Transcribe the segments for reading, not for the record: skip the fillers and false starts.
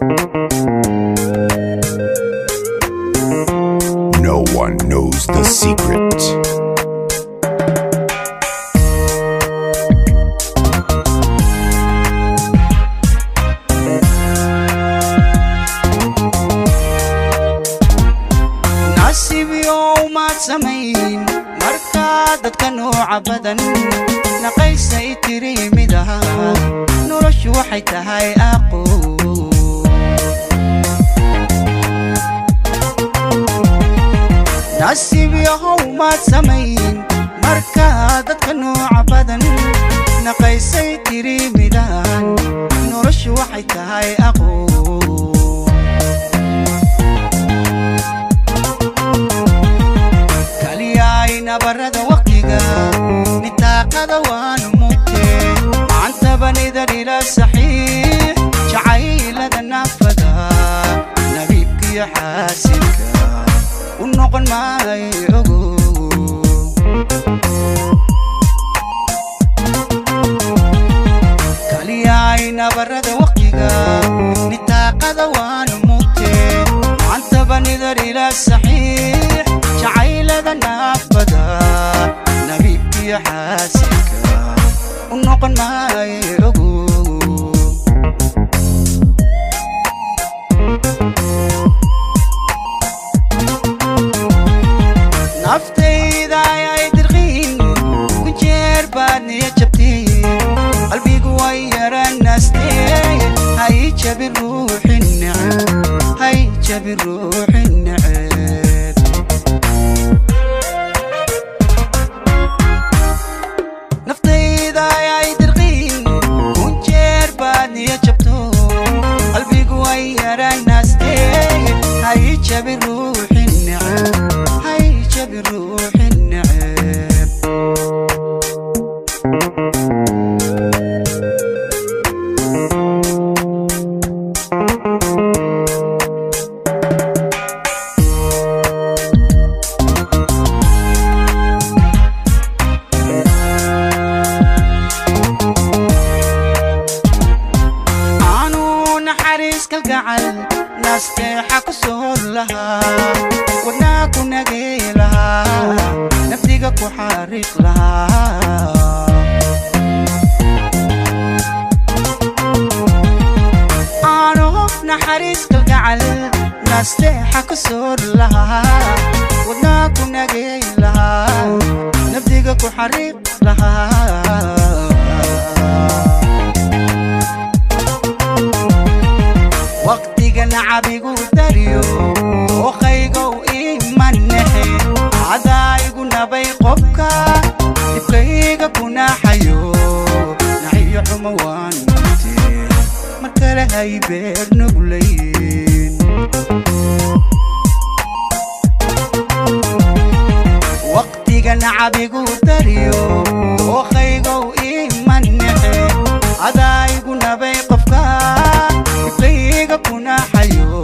No one knows the secret. Nasiib yow maad samayn markaa dadka nooca badan naqaysay tiri mid ahaa noloshu waxay tahay aqoon. Nasiib yahow maad samayn markaa dadka nooca badan naqaysay tiri midaan noloshu waxay tahay aqoon. Kaliyaay nabarada waqtiga nitaaqada waanu mugte macantabanida ila saxiix jacaylada naafada nabiibkiyo xaasidka u noqon maayo ogo. Kaliyaay nabarada waqtiga nitaaqada waanu mugte macantabanidar ila saxiix jacaylada naafada nabiibkiyo xaasidka u noqon maayo ogo. Naftayda ayay dirqiin ku jeer baad niya jabtay, qalbigu way yaranaastee, hay jabin ruuxi neceb, hay jabin ruuxi neceb. Naftayda ayay dirqiin kun jeer baad niya jabto, qalbigu way yaranaastee, hay jabin ruuxi neceb, hay jabin ruuxi neceb. Aanu naxariis kalgacal nasteexa ku soor lahaa, wadnaa ku nagay lahaa, naftiga ku xariiq lahaa. Aanu naxariis kalgacal nasteexa ku soor lahaa, wadnaa ku nagay lahaa, naftiga ku xariiq lahaa. Waqtiga nacabigu dariyo ooqaygow imanexe cadaayigu nabay qobka dhibkayga kunaxayo naxiyo xumo waan mute mar kale hay beer nuglayn. Waqtiga nacabigu dariyo ooqaygow imanexe cadaayigu nabay qofka dhibkayga kunaxayo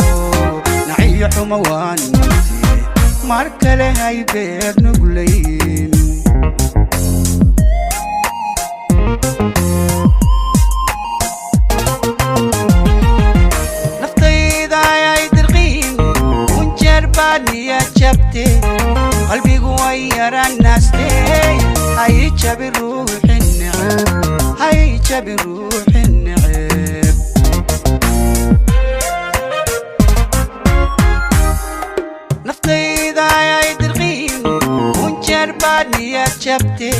naxiyo xumo waan mute mar kale hay beer nuglayn. Naftayda ayay dirqiin kun jeer baad niya jabte, qalbigu way yaranaastee, hay jabin ruuxi neceb, hay jabin ruuxi neceb. Naftayda ayay dirqiin kun jeer baad niya jabte,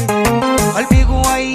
qalbigu way